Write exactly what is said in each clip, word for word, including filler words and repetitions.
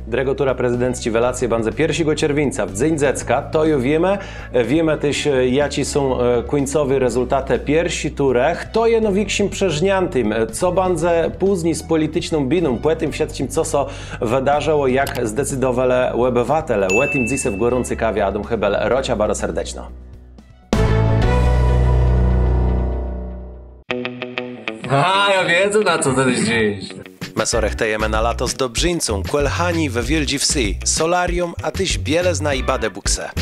Drëgô tura prezydencczi welacje bãdze pierszégò czerwińca, w Dzéń Dzecka, to ju wiémë. Wiémë téż, jaczé są kùńcowé rezultatë pierszi turë. Chto je nôwikszim przerzniãtim, co bãdze pózni z pòliticzną biną, pò tim wszëtczim, co sã wëdarzëło, jak zdecydowelë òbëwatele. Ò tim dzysô w Gòrący kawie. Adóm Hébel, rôczã baro serdeczno. A, jô widzã, na co të zdrzisz. Më sã rëchtëjemë na lato z dobrzińcą, kòl Hani we Wiôldżi Wsë, solarium, a téż bielëzna i badebùksë.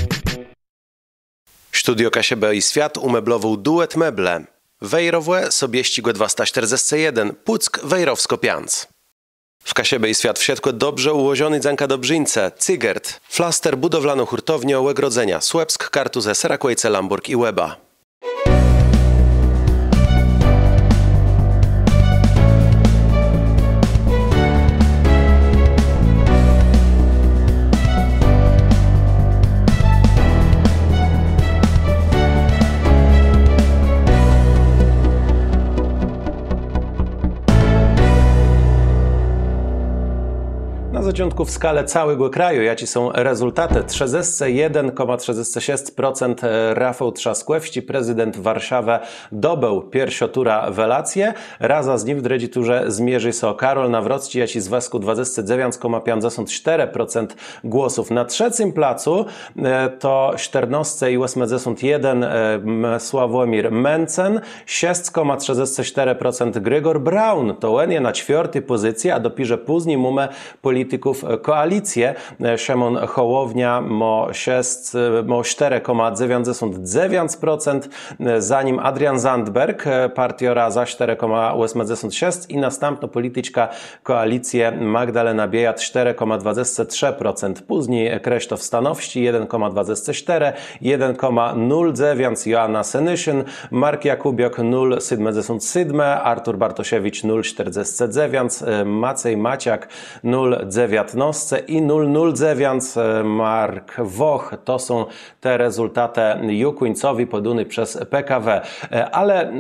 Studio Kaszëbë i Swiat ùmeblowôł Duet Meble. Wejrowò, Sobiesczégò dwasta sztërdzescë jeden, Pùck, Wejrowskô piãc. W Kaszëbë i Swiat wszëtkò dobrze ùłożoné dzãka dobrzińcë Cygert, flaster, bùdowlanô hùrtowniô, ògrodzenia, Słëpsk, Kartuzë, Serakòjce, Lãbòrg i Łeba. Na zôczątkù w skalë całégò kraju, jaczé są rezultatë? Trzëdzescë jeden kòma trzëdzescë szesc procent, e, Rafał Trzaskòwsczi, prezydent Warszawë, dobéł pierszą turã welacje. Razã z nim w drëdżi turze zmierzi sã Karol Nawrocczi, jaczi zwëskôł dwadzescë dzewiãc kòma piãcdzesąt sztërë procent głosów. Na trzecym placu, e, to sztërnôsce i òsmëdzesąt jeden, e, m, Sławomir Mentzen, szesc kòma trzëdzescë sztërë procent Grégór Braun, to òn je na czwiôrti pòzycji, a dopiérze pózni mómë pòlitików, e, kòalicje. E, Szëmón Hołownia mô szesc, e, mô sztërë kòma dzewiãcdzesąt dzewiãc procent, e, za nim Adrian Zandberg, e, partiô Razã, sztërë kòma òsmëdzesąt szesc i nastãpnô pòliticzka kòalicje Magdalena Biejat, sztërë kòma dwadzescë trzë procent. Pózni Krzysztof Stanowski, jeden kòma dwadzescë sztërë, jeden kòma nul dzewiãc Joanna Senyszyn, Mark Jakubiak, nul sétmëdzesąt sétmë, Artur Bartoszewicz, nul sztërdzescë dzewiãc, e, Macej Maciak, nul dzewiãtnôsce i nul nul dzewiãc, e, Mark Woch. To są te rezultatë ju kùńcowé pòdóné przez P K W. E, ale, e,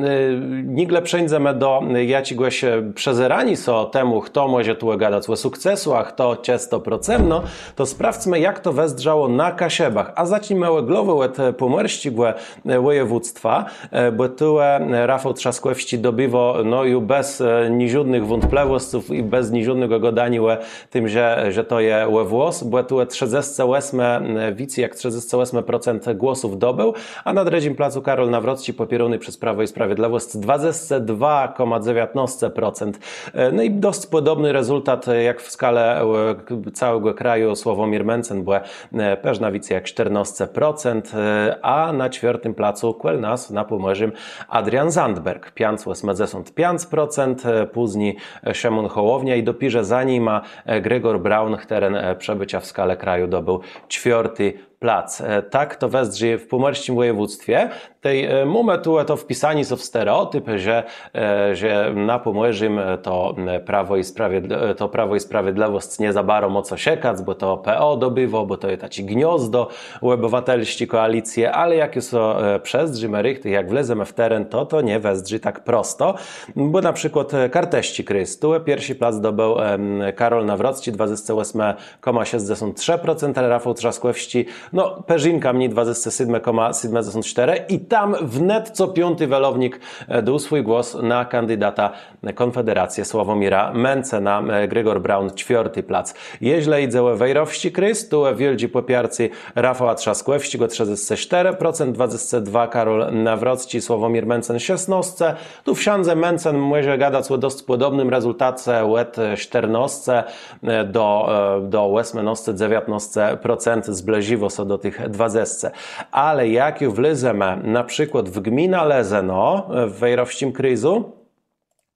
nigle przeńdzemë do, e, jaczégòs, e, przezéraniô sã temù, chto mòże tu gadac ò sukcesu, a chto czësto procëm, no, to sprawdzmë, jak to wëzdrzało na Kaszëbach. A zacznijmë òglowò òd, e, pòmòrsczégò, e, wòjewództwa, e, bò tu, e, Rafał Trzaskòwsczi dobiwô, no, ju bez, e, niżódnëch wątplëwòsców i bez niżódnégò gôdaniô ò tim, że, że to je ò włos, bò tu trzëdzescë òsmë, e, wicy jak trzëdzescë òsmë procent głosów dobéł, a na drëdżim placu Karol Nawrocczi, pòpiéróny przez Prawò i Sprawiedlëwòsc, dwadzescë dwa kòma dzewiãtnôsce procent. E, no i dosc pòdobny rezultat, e, jak w skalë, e, k-, całégò kraju Sławomir Mentzen, bò, e, përznã wicy jak sztërnôsce procent, e, a na czwiôrtim placu kòl nas na Pòmòrzim Adrian Zandberg, piãc òsmëdzesąt piãc procent, e, pózni, e, Szëmón Hołownia i dopiérze za nima, e, Grégór Braun, chtëren, e, przëbôczã, w skalë kraju dobéł czwiôrti plac. E, tak to wëzdrzi w pòmòrsczim wòjewództwie. Tej, e, mómë tu to wpisanié so w stereòtip, że, e, że na Pòmòrzim, e, to, e, Prawò i Sprawiedl-, e, to Prawò i Sprawiedlëwòsc nie za baro mô co szëkac, bò to P O dobiwô, bò to je taczé gniôzdo Òbëwatelsczi Kòalicje, ale jak ju so, e, przezdrzimë richtich, jak wlezemë w teren, to to nie wëzdrzi tak prosto. Bò na przikłôd, e, kartësczi kréz. Tu pierszi plac dobéł, em, Karol Nawrocczi, dwadzescë òsmë kòma szescdzesąt trzë procent, ale Rafał Trzaskòwsczi, no, përzinkã mni, dwadzescë sétmë kòma sétmëdzesąt sztërë i tam wnet co piąti welownik, e, dôł swój głos na kandidata Kònfederacje Sławomira Mentzena, e, Grégór Braun, czwiôrti plac. Jeżlë jidze ò wejrowsczi kréz, tu wiôldżé pòpiarcé Rafała Trzaskòwsczégò, trzëdzescë sztërë procent, dwadzescë dwa Karol Nawrocczi, Sławomir Mentzen, szesnôsce. Tu wszãdze Mentzen mòże gadac ò dosc pòdobnym rezultace, òd, e, sztërnôsce, e, do, e, do òsmënôsce, dzewiãtnôsce procent, zbliżiwô sã do tëch dwadzescë. Ale jak ju wlezemë na przikłôd w gminã Lëzëno, e, w wejrowsczim krézu,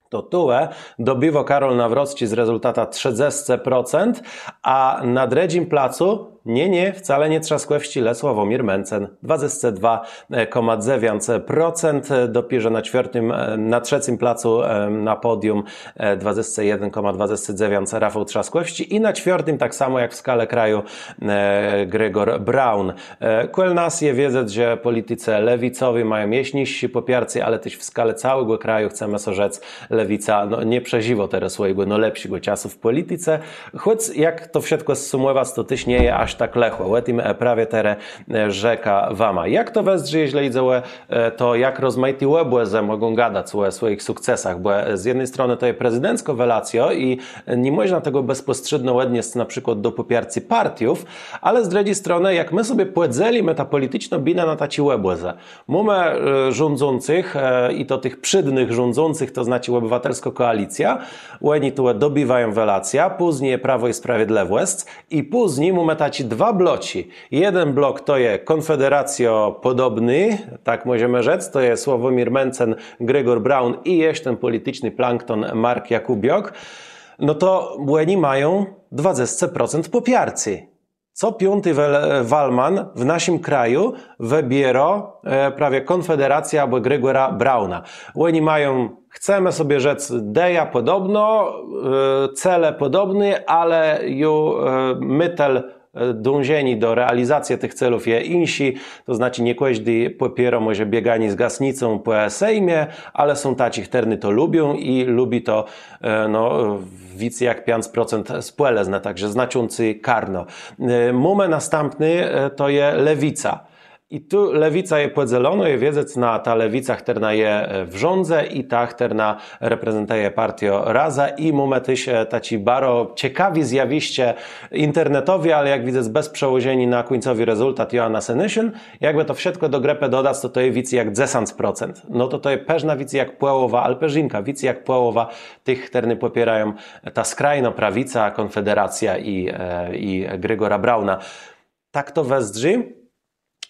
to tu, e, dobiwô Karol Nawrocczi z rezultatã trzëdzescë procent, a na drëdżim placu Nié, nié, wcale nié Trzaskòwsczi, le Sławomir Mentzen. Dwadzesce dwa kòma dzewiãc procent, dopiérze na czwiôrtim, na trzecym placu na pòdium, dwadzesce jeden kòma dwadzesce dzewiãc Rafał Trzaskòwsczi i na czwiôrtim tak samò jak w skalë kraju Grégór Braun. Kòl nas je wiedzec, że pòliticë lewicowi mają jesz niższé pòpiarcé, ale téż w skalë całégò kraju, chcemë so rzec, lewica no nie przeżiwô terô swòjégò nôlepszégò czasu w pòlitice. Chòc jak to wszëtkò zsumòwac, to téż nie je jaż tak lëchò. Ò tim prawie terô rzekã wama. Jak to wëzdrzi, jeżlë jidze ò to, jak rozmajité òbòzë mògą gadac ò swòjich sukcesach, bò z jedny stronë to je prezydenckô welacjô i ni mòżna tegò bezpòstrzédno òdniesc na przikłôd do pòpiarcô partiów, ale z drëdżi stronë, jak më sobie pòdzelimë tã pòliticznô binã na taczé òbòzë, mómë rządzącëch, i to tëch przédnëch rządzącëch, to znaczi Òbëwatelskô Kòalicjô, òni tu dobiwają welacjã, pózni Prawò i Sprawiedlëwòsc i pózni mómë taczé dwa bloczi. Jeden blok to je Kònfederacjô pòdobny, tak mòżemë rzec, to je Sławomir Mentzen, Grégór Braun i jesz ten pòliticzny plankton Mark Jakubiok. No to òni mają dwadzesce procent pòpiarcô. Co piąti walman w naszim kraju wëbiérô prawie Kònfederacjã abò Grégòra Brauna. Òni mają, chcemë sobie rzec, ideã pòdobną, céle pòdobné, ale ju mëtel, dążenié do realizacje tëch célów je jinszi. To znaczi nié kòżdi pòpiérô mòże bieganié z gasnicą pò Sejmie, ale są taczi, chtërny to lubią i lubi to no wicy jak piãc procent spòlëznë, tak że znaczącé karno. Mómë nastãpné, to je Lewica. I tu Lewica je pòdzelonô, je wiedzec na tã Lewicã, chtërna je w rządze, i tã, chtërna reprezentëje partiã Razem. I mómë téż taczé baro cekawé zjawiszcze internetowé, ale jak widzec bez przełożeniô na kùńcowi rezultat, Joanna Senyszyn. Jakbë to wszëtkò do grëpë dodac, to to je wicy jak dzesãc procent. No to to je përznã wicy jak pòłowa, ale përznã wicy jak pòłowa tëch, chtërny pòpiérają tã skrajną prawicã, Kònfederacjã i Grégòra Brauna. Tak to wëzdrzi,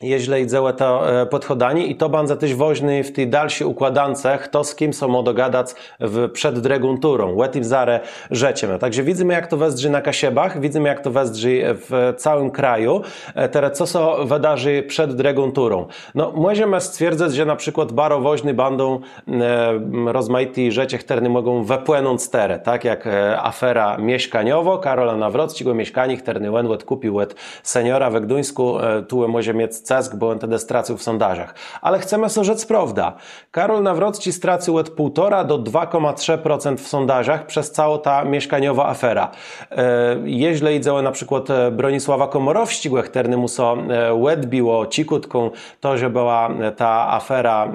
jeżlë jidze ò to pòdchôdanié, i to bãdze téż wôżné w ti dalszi ùkłôdance, chto z kim sã mô dogadac przed drëgą turą. Ò tim zarô rzeczemë. Tak że widzymë, jak to wëzdrzi na Kaszëbach, widzymë, jak to wëzdrzi w całim kraju. Terô co sã wëdarzi przed drëgą turą? No mòżemë stwierdzëc, że na przikłôd baro wôżné bãdą rozmajité rzeczë, chtërne mògą wëpłënąc terô, tak jak afera mieszkaniowô Karola Nawrocczégò, mieszkanié, chtërné òn òdkùpił òd seniora we Gduńskù. Tu mòże miec cësk, bò òn tedë stracył w sondażach. Ale chcemë so rzec prôwdã. Karól Nawrocczi stracył òd półtora do dwa kòma trzë procent w sondażach przez całą tã mieszkaniową aferã. Jeżlë jidze ò na przikłôd Bronisława Kòmòrowsczégò, chtërnémù sã òdbiło cëchùtkò to, że bëła ta afera,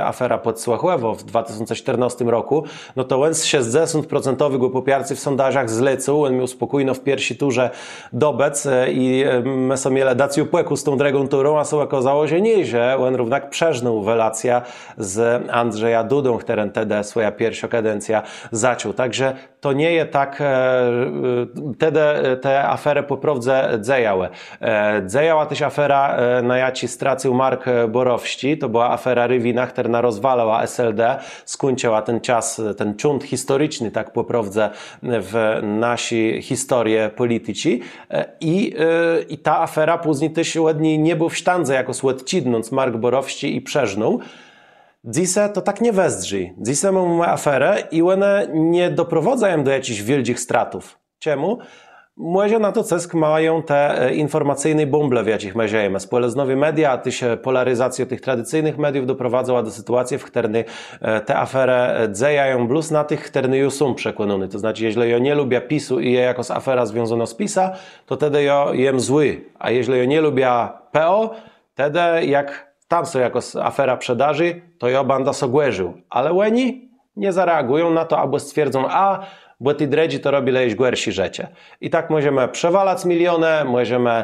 afera pòdsłëchòwô w dwa tësące sztërnôstim rokù, no to òn z szescdzesątprocentowégò pòpiarcô w sondażach zlecôł, òn miôł spòkójno w pierszi turze dobëc i më so mielë dac ju pòkù z tą drëgą turą, a sã òkôzało, że nié, że òn równak przerżnął welacjã z Andrzejã Dudą, chtëren tedë swòjã pierszą kadencjã zaczął. Tak że to nie je tak, tedë te aferë pò prôwdze dzejałë. Dzejała téż afera, na jaczi stracył Mark Bòrowsczi, to bëła afera Rywina, chtërna rozwalëła S L D, skùńczëła ten czas, ten cząd historiczny, tak pò prôwdze, w naszi historie pòliticzi. I ta afera pózni téż òd ni nie béł w sztãdze jakòs òdczidnąc Mark Bòrowsczi i przerżnął. Dzysô to tak nie wëzdrzi. Dzysô mómë aferë i òne nie doprowôdzają do jaczichs wiôldżich stratów. Czemù? Mòże na to cësk mają te informacyjné bąble, w jaczich më żëjemë. Spòlëznowé media, a téż pòlarizacjô tëch tradicyjnëch mediów doprowadzëła do sytuacje, w chtërny te aferë dzejają blós na tëch, chtërny ju są przekònóny. To znaczi, jeżlë jô nie lubiã PiS-u i je jakôs afera związónô z PiS-ã, to tedë jô jem złi. A jeżlë jô nie lubiã P O, tedë jak tam sã jakôs afera przedarzi, to jô bãdã sã gòrził. Ale òni nie zareagùją na to abò stwierdzą: a, bò ti drëdzë to robilë jesz gòrszé rzeczë. I tak mòżemë przewalac milionë, mòżemë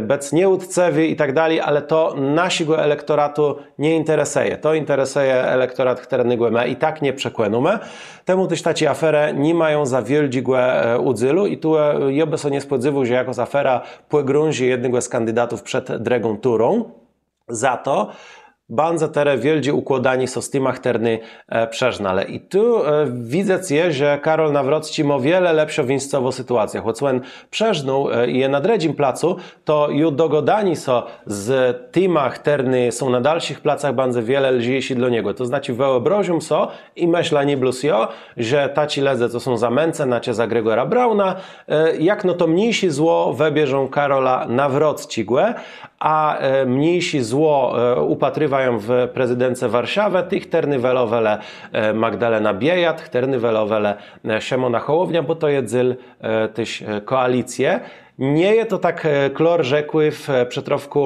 bëc nieùtcëwi i tak dali, ale to naszégò elektoratu nie interesëje. To interesëje elektorat, chtërnégò më i tak nie przekònómë. Temù téż taczé aferë ni mają za wiôldżégò ùdzélu i tu jô bë sã nie spòdzéwôł, że jakôs afera pògrążi jednégò z kandidatów przed drëgą turą. Za to bãdze terô wiôldżé ùkłôdanié sã z tima, chtërny przeżnãlë. I tu widzec je, że Karol Nawrocczi mô wiele lepszą wińscową sytuacjã. Chòc òn przeżnął i je na drëdżim placu, to ju dogôdanié sã z tima, chtërny są na dalszich placach, bãdze wiele lżi- jé dlô niegò. To znaczi, wëòbrôżóm so, i mëszlã nié blós jô, że taczi lëdze, co są za Mentzena czë za Grégòra Brauna, jak no to mniészé zło wëbierzą Karola Nawrocczégò, a mniészé zło ùpatriwają w prezydence Warszawë tëch, chtërny welowelë Magdalenã Biejat, chtërny welowelë Szëmóna Hòłowniã, bò to je dzél téż kòalicje. Nie je to tak klôr rzekłé w przëtrôfkù,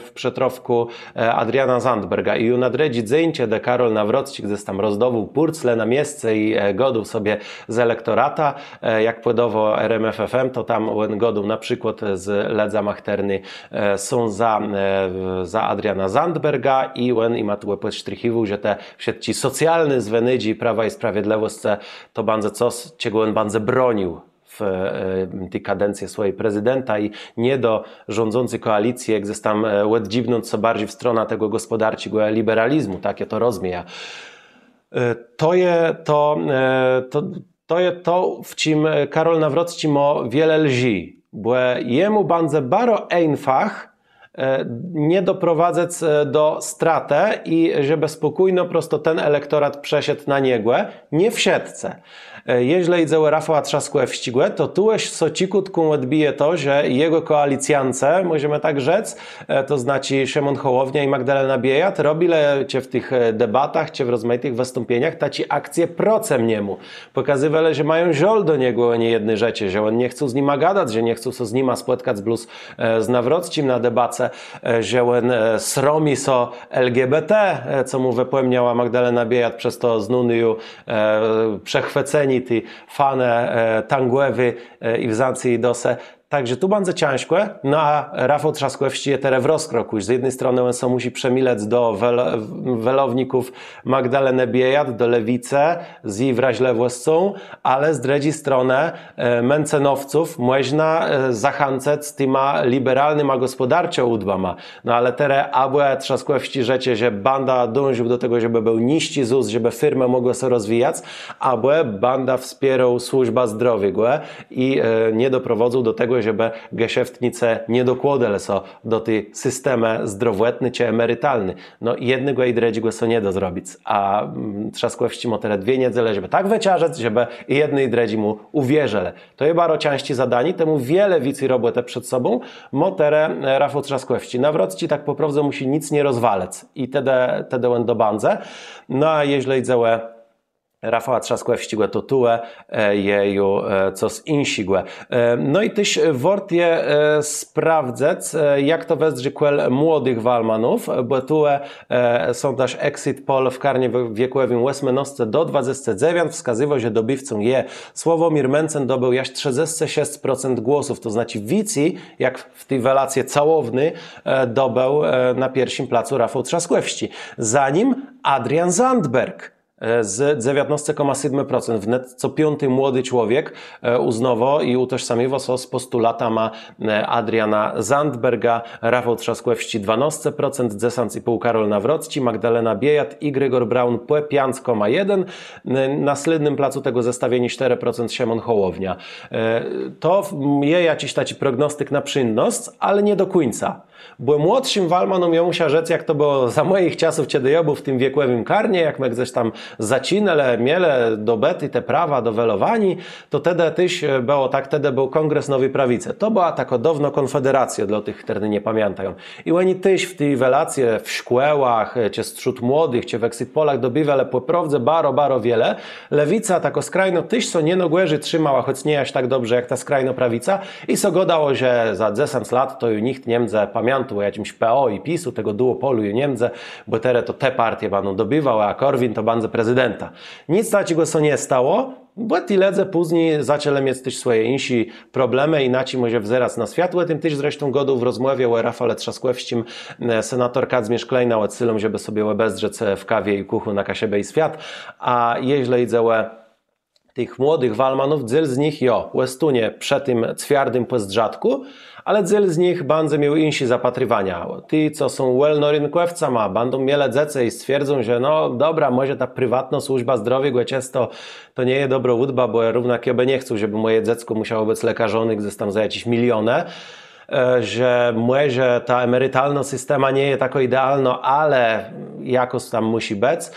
w przëtrôfkù Adriana Zandberga. I ju na drëdżi dzéń, czedë Karól Nawrocczi gdzes tam rozdôwôł pùrcle na miesce i gôdôł sobie z elektoratã, jak pòdôwô R M F F M, to tam òn gôdôł na przikłôd z lëdzama, chtërny są za, za Adriana Zandberga i òn jima tu pòdsztrichiwôł, że te wszëtczé socjalné zwënôdżi Prawa i Sprawiedlëwòscë to bãdze cos, czegò òn bãdze bronił w ti kadencji swòji prezydenta i nie dô rządzący kòalicje gdzes tam òddżibnąc sã barżi w stronã tegò gòspòdarczégò liberalizmù, tak jô to rozmiejã. To je to, to, to je to, w czim Karól Nawrocczi mô wiele lżi, bò jemù bãdze baro einfach nie doprowadzëc do stratë i żebë spòkójno prosto ten elektorat przeszedł na niegò, nie wszëtcë. Jeżlë jidze ò Rafała Trzaskòwsczégò, to tu jesz sã cëchùtkò òdbije to, że jegò kòalicjańce, mòżemë tak rzec, to znaczi Szëmón Hòłownia i Magdalena Biejat, robilë czë w tëch debatach, czë w rozmajitëch wëstąpieniach taczé akcje procëm niemù. Pòkazywelë, że mają żôl do niegò ò niejedny rzeczë, że òn nie chcôł z nima gadac, że nie chcôł sã z nima spòtkac blós z Nawrocczim na debace, że òn sromi sã L G B T, co mù wëpòmniała Magdalena Biejat przez to znóné ju przechwëcenié ti fanë tangòwi i wzãcé ji do se. Tak że tu bãdze cãżkò. No a Rafał Trzaskòwsczi je terô w rozkrokù. Z jedny stronë òn sã mùszi przëmilëc do welowników Magdalenë Biejat, do lewicë, z ji wrażlëwòscą, ale z drëdżi stronë mentzenowców mòżna zachãcëc tima liberalnyma gòspòdarczo ùdbama. No ale terô abò Trzaskòwsczi rzecze, że bãdã dążił do tegò, żebë béł niższi ZUS, żebë firmë mògłë sã rozwijac, abò bãdã wspiérôł służbã zdrowiégò i nie doprowôdzôł do tegò, żebë geszeftnicë nie dokłôdelë sã do ti systemë zdrowòtny czë emeritalny. No jednégò i drëdżégò sã nie dô zrobic. A Trzaskòwsczi mô terô dwie niedzele, żebë tak wëczarzëc, żebë i jedny i drëdżi mù ùwierzëlë. To je baro cãżczé zadanié, temù wiele wicy robòtë przed sobą mô terô Rafał Trzaskòwsczi. Nawrocczi tak pò prôwdze mùszi nick nie rozwalëc i tedë, tedë òn dobãdze. No a jeżlë jidze ò Rafała Trzaskòwsczégò, to tu je ju cos jinszégò. No i téż wôrt je sprawdzëc, jak to wëzdrzi kòl młodëch walmanów, bò tu sondaż Exit Poll w karnie wiekòwim òsmënôsce do dwadzesce dzewiãc wskazywô, że dobiwcą je Sławomir Mentzen, dobéł jaż trzëdzescë szesc procent głosów, to znaczi wicy jak w ti welacje całowny dobéł na pierszim placu Rafał Trzaskòwsczi. Za nim Adrian Zandberg z dzewiãtnôsce kòma sétmë procent, wnet co piąti młodi człowiek ùznôwô i ùtożsamiwô sã z pòstulatama Adriana Zandberga. Rafał Trzaskòwsczi dwanôsce procent, dzesãc i pół Karól Nawrocczi, Magdalena Biejat i Grégór Braun pò piãc kòma jeden. Na slédnym placu tegò zestawieniô sztërë procent Szëmón Hòłownia. To je jaczis taczi prognostick na przińdnosc, ale nié do kùńca. Bò młodszim walmanóm jô mùszã rzec, jak to bëło za mòjich czasów, czedë jô béł w tim wiekòwim karnie, jak më gdzes tam zaczinelë, mielë dobëté te prawa do welowaniô, to tedë téż bëło tak, tedë béł Kòngres Nowi Prawicë. To bëła takô dôwnô Kònfederacjô dlô tëch, chtërny nie pamiãtają. I òni téż w ti welacje w szkòłach, czë strzód młodëch, czë w exit pollach dobiwelë pò prôwdze baro, baro wiele. Lewica, takô skrajnô, téż sã nie nôgòrzi trzimała, chòc nié jaż tak dobrze jak ta skrajnô prawica. I sã gôdało, że za dzesãc lat to ju nicht nie mdze pamiãtôł ò jaczims P O i PiS-u, tegò duòpòlu ju nie mdze, bò terô to te partie bãdą dobiwałë, a Korwin to bãdze prezydentã. Nick taczégò sã nie stało, bò ti lëdze pózni zaczãlë miec téż swòje jinszé problemë, jinaczi mòże wzerac na swiat. Ò tim téż zresztą gôdôł w rozmòwie ò Rafale Trzaskòwsczim senator Kadzmiérz Kleina, òdsélóm, żebë sobie òbezdrzec w Kawie i kùchù na Kaszëbë i Swiat. A jeżlë jidze ò tëch młodëch walmanów, dzél z nich, jo, òstónie przë tim cwiardim pòzdrzatkù, ale dzél z nich bãdze miôł jinszé zapatriwania. Ti, co są wòlnorënkòwcama, bãdą mielë dzecë i stwierdzą, że no dobra, mòże ta priwatnô służba zdrowiégò czãsto to nie je dobrô ùdba, bò równak jô bë nie chcôł, żebë mòje dzeckò mùszało bëc lékarzoné gdzes tam za jaczés milionë, że mòże ta emeritalnô systema nie je takô idealnô, ale jakòs tam mùszi bëc.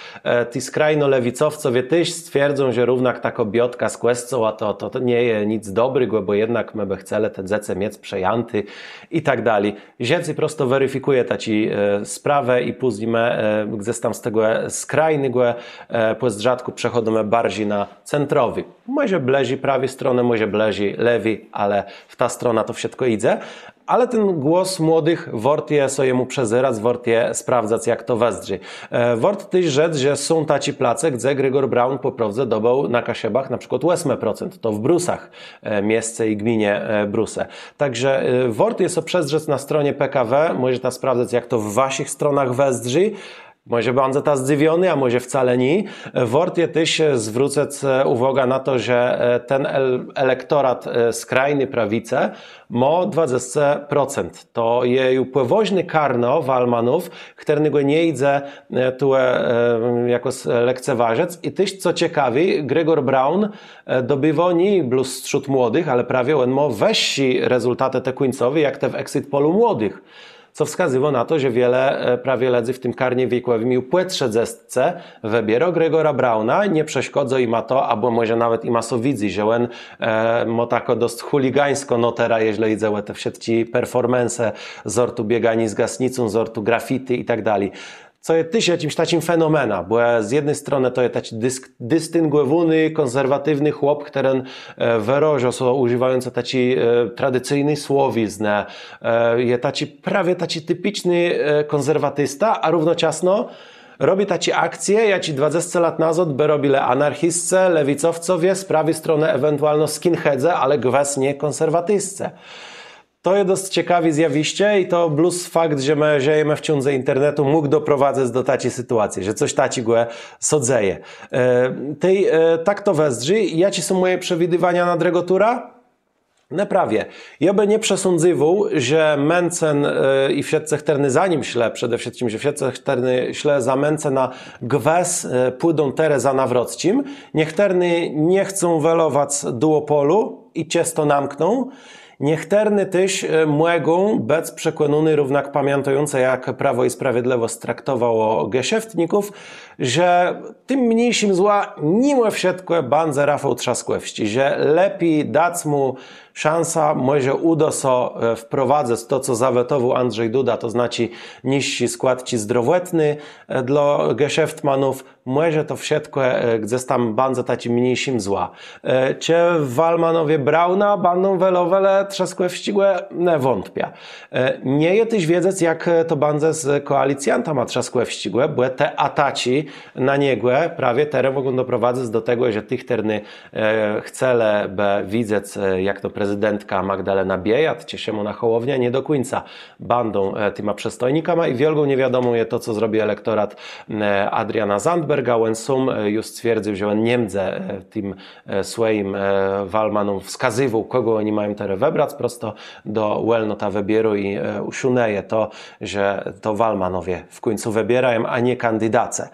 Ti skrajno lewicowcowie téż stwierdzą, że równak ta kòbiôtka z kòscoła to, to, to nie je nic dobrégò, bò jednak më bë chcelë te dzecë miec przejãté i tak dali. Żëcé prosto werifikùje taczé sprawë i pózni më gdzes tam z tegò skrajnégò pòzdrzatkù przechòdzymë barżi na centrowi. Mòże blëżi prawi stronë, mòże blëżi lewi, ale w ta strona to wszëtkò jidze. Ale ten głos młodëch wôrt je sã jemù przëzerac, wôrt je sprawdzac, jak to wëzdrzi. Wôrt téż rzec, że są taczé place, gdze Grégór Braun pò prôwdze dobéł na Kaszëbach na przikłôd òsmë procent. To w Brusach, miesce i gminie Brusë. Tak że wôrt je sã przëzdrzec na stronie P K W, mòżeta sprawdzac, jak to w waszich stronach wëzdrzi. Mòże bãdzeta zdzëwiony, a mòże wcale nié. Wôrt je téż zwrócëc ùwôgã na to, że ten elektorat skrajny prawicë mô dwadzesce procent. To je ju pòwôżné karno walmanów, chtërnégò nie jidze tu jakòs lekceważëc. I téż, co cekawi, Grégór Braun dobiwô nié blós westrzód młodëch, ale prawie òn mô wëższé rezultatë te kùńcowé, jak te w exit pollu młodëch. Co wskazywô na to, że wiele prawie lëdzy w tim karnie wiekòwim ju pò trzëdzestce wëbiérô Grégóra Brauna, nie przeszkôdzô jima to, abò mòże nawet jima sã widzy, że òn mô takô dosc chùligańskô notera, jeżlë jidze ò te wszëtczé performance'ë z zortu biéganiô z gasnicą, z zortu graffiti i tak dali. Co je téż jaczims taczim fenomenã, bò z jedny stronë to je taczi distingòwóny, kònserwatiwny chłop, chtëren wërôżô sã ùżiwającë taczi tradicyjny słowiznë. Je taczi prawie taczi tipiczny kònserwatista, a równoczasno robi taczé akcje, jaczé dwadzesce lat nazôd bë robilë anarchiscë, lewicowcowie, z prawi stronë ewentualno skinheadzë, ale gwës nié kònserwatiscë. To je dosc cekawé zjawiszcze i to blós fakt, że më żëjemë w cządze internetu, mógł doprowadzëc do taczi sytuacje, że cos taczégò sã dzeje. Tej tak to wëzdrzi. Jaczé są mòje przewidiwania na drëgą turã? No prawie. Jô bë nie przesądzywôł, że Mentzen i wszëtcë, chtërny za nim szlë, przede wszëtczim, że wszëtcë, chtërny szlë za Mentzena, gwës pùdą terô za Nawrocczim. Niechtërny nie chcą welowac duòpòlu i czësto namkną. Niechtërny téż mògą bëc przekònóny, równak pamiãtającë, jak Prawò i Sprawiedlëwòsc traktowało geszeftników, że tim mniészim złã nimò wszëtkò bãdze Rafał Trzaskòwsczi, że lepi dac mù szansã, mòże ùdô sã wprowadzëc to, co zawetowôł Andrzej Duda, to znaczi niższé składczi zdrowòtné dlô geszeftmanów, mòże to wszëtkò gdzes tam bãdze taczim mniészim złã. Czë walmanowie Brauna bãdą welowelë Trzaskòwsczégò? Wątpiã. Nie je téż wiedzec, jak to bãdze z kòalicjantama Trzaskòwsczégò, bò te ataczi na niegò prawie terô mògą doprowadzëc do tegò, że ti, chtërny chcelë bë widzec, jak to prezydentka Magdalena Biejat czë Szëmóna Hołowniô, nie do kùńca bãdą tima przëstojnikama i wiôlgą niewiadomą je to, co zrobi elektorat Adriana Zandberga. Òn sóm ju stwierdzył, że òn nie mdze tim swòjim walmanóm wskazywôł, kògò òni mają terô wëbrac, prosto do wòlnotã wëbiéru i ùszónëje to, że to walmanowie w kùńcu wëbiérają, a nié kandidacë.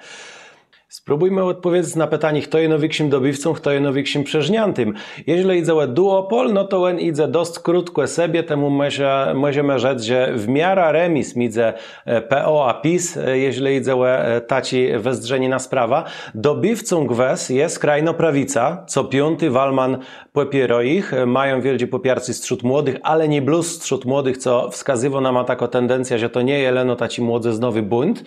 Spróbùjmë òdpòwiedzec na pitanié, chto je nôwikszim dobiwcą, chto je nôwikszim przerzniãtim. Jeżlë jidze ò duòpòl, no to òn jidze dosc krótkò sebie, temù mòżemë rzec, że w miarã remis midzë P O a PiS, jeżlë jidze ò taczé wezdrzenié na sprawã. Dobiwcą gwës je skrajnô prawica, co piąti walman pòpiérô jich, mają wiôldżé pòpiarcé strzód młodëch, ale nié blós strzód młodëch, co wskazywô nama taką tendencjã, że to nie je leno taczi młodzëznowi bùnt.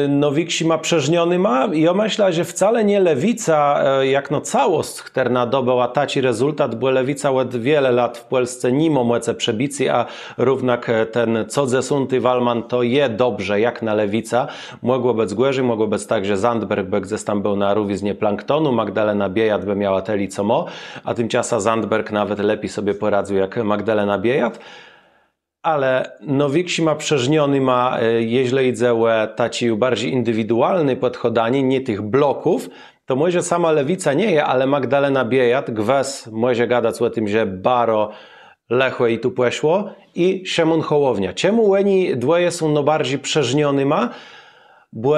Nôwikszima przerznionyma, jô mëszlã, że wcale nié lewica jakno całosc, chtërna dobëła taczi rezultat, bò lewica òd wiele lat w Pòlsce ni mô mòcë przebicô, a równak ten co dzesąti walman to je dobrze jak na lewicã. Mògło bëc gòrzi, mògło bëc tak, że Zandberg bë gdzes tam béł na rówiznie planktonu, Magdalena Biejat bë miała tëli, co mô, a timczasã Zandberg nawet lepi sobie pòradzył jak Magdalena Biejat. Ale nôwikszima przerznionyma, jeżlë jidze ò taczé barżi indiwidualné pòdchôdanié, nié tëch bloków, To mòże sama Lewica nie je, ale Magdalena Biejat gwës mòże gadac ò tim, że baro lëchò i tu pòszło, i Szëmón Hołownia. Czemù òni dwòje są nôbarżi przerznionyma? Bò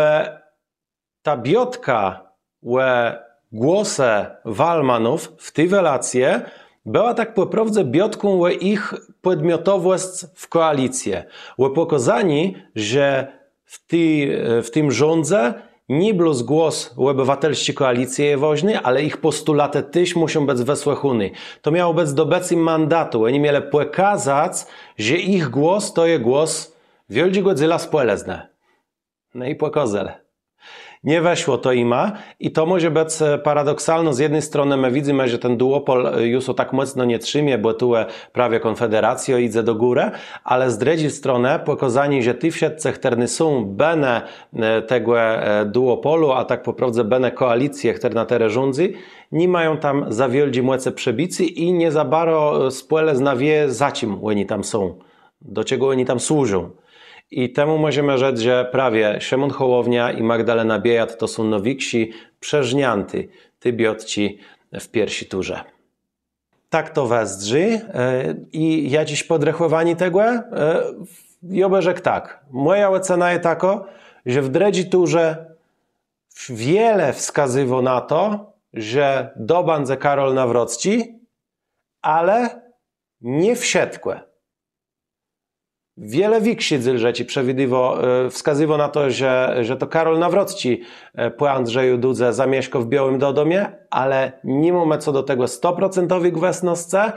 ta biôtka ò głosë walmanów w ti welacje bëła tak pò prôwdze biôtką ò jich pòdmiotowòsc w kòalicje, ò pòkôzanié, że w ti, w tim rządze nié blós głos òbëwatelsczi kòalicje je wôżny, ale jich pòstulatë téż mùszą bëc wësłëchóné. To miało bëc dobëcé mandatu. Òni mielë pòkazac, że jich głos to je głos wiôldżégò dzéla spòlëznë. No i pòkôzelë. Nie wëszło to jima i to mòże bëc, e, paradoksalno. Z jedny stronë më widzymë, że ten duòpòl, e, ju sã tak mòcno nie trzimie, bò tu, e, prawie Kònfederacjô jidze do górë, ale z drëdżi stronë pòkôzanié, że ti wszëtcë, chtërny są bënë, e, tegò, e, duòpòlu, a tak pò prôwdze bënë kòalicje, chtërna terô rządzy, ni mają tam za wiôldżi mòcë przebicô i nie za baro, e, spòlëzna wié, za czim òni tam są, do czegò òni tam służą. I temù mòżemë rzec, że prawie Szëmón Hołownia i Magdalena Biejat to są nôwikszi przerzniãti ti biôtczi w pierszi turze. Tak to wëzdrzi, e, i jaczés pòdrechòwanié tegò, e, jô bë rzekł tak. Mòja òcena je takô, że w drëdżi turze wiele wskazywô na to, że dobãdze Karol Nawrocczi, ale nié wszëtkò. Wiele wikszi dzél rzeczi przewidiwô, e, wskazywô na to, że, że to Karol Nawrocczi, e, pò Andrzeju Dudze zamieszkô w Biôłim Dodomie, ale ni mómë co do tegò stoprocentowi gwësnoscë.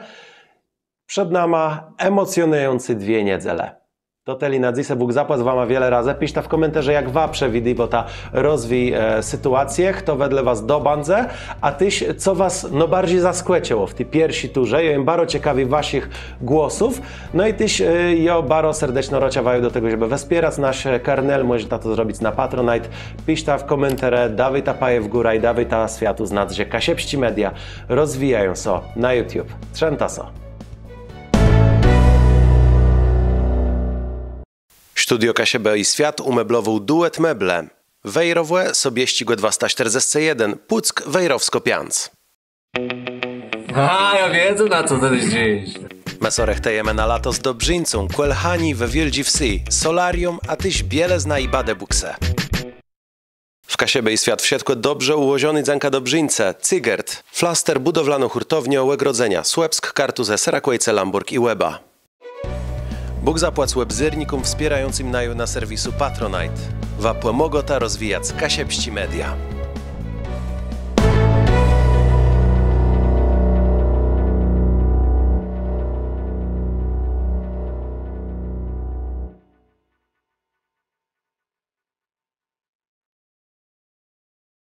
Przed nama emòcjonëjącé dwie niedzele. To tëli na dzysô, Bóg zapłac wama wiele razy. Piszta w kòmentarzu, jak wa przewidiwôta rozwij, e, sytuacje, chto wedle was dobãdze, a téż co was nôbarżi zaskòczëło w ti pierszi turze. Jô jem baro cekawi waszich głosów. No i téż, e, jô baro serdeczno rôczã waju do tegò, żebë wspierac nasz, e, kanal. Mòżeta to zrobic na Patronite. Piszta w kòmentarzu, dôwôjta paje w górã i dôwôjta swiatu znac, że kaszëbsczé media rozwijają sã na YouTube. Trzimta sã. Studio Kaszëbë i Swiat ùmeblowôł Duet Meble. Wejrowò, Sobiesczégò dwasta sztërdzescë jeden, Pùck, Wejrowskô piãc. A, jô widzã, na co të zdrzisz. Më sã rëchtëjemë na lato z dobrzińcą, kòl Hani we Wiôldżi Wsë, solarium, a téż bielëzna i badebùksë. W Kaszëbë i Swiat wszëtkò dobrze ùłożoné dzãka dobrzińcë Cygert, flaster, bùdowlanô hùrtowniô, ògrodzenia, Słëpsk, Kartuzë, Serakòjce, Lãbòrg i Łeba. Bóg zapłac òbzérnikóm wspiérającym naju na serwisu Patronite. Wa pòmôgôta rozwijac kaszëbsczé media.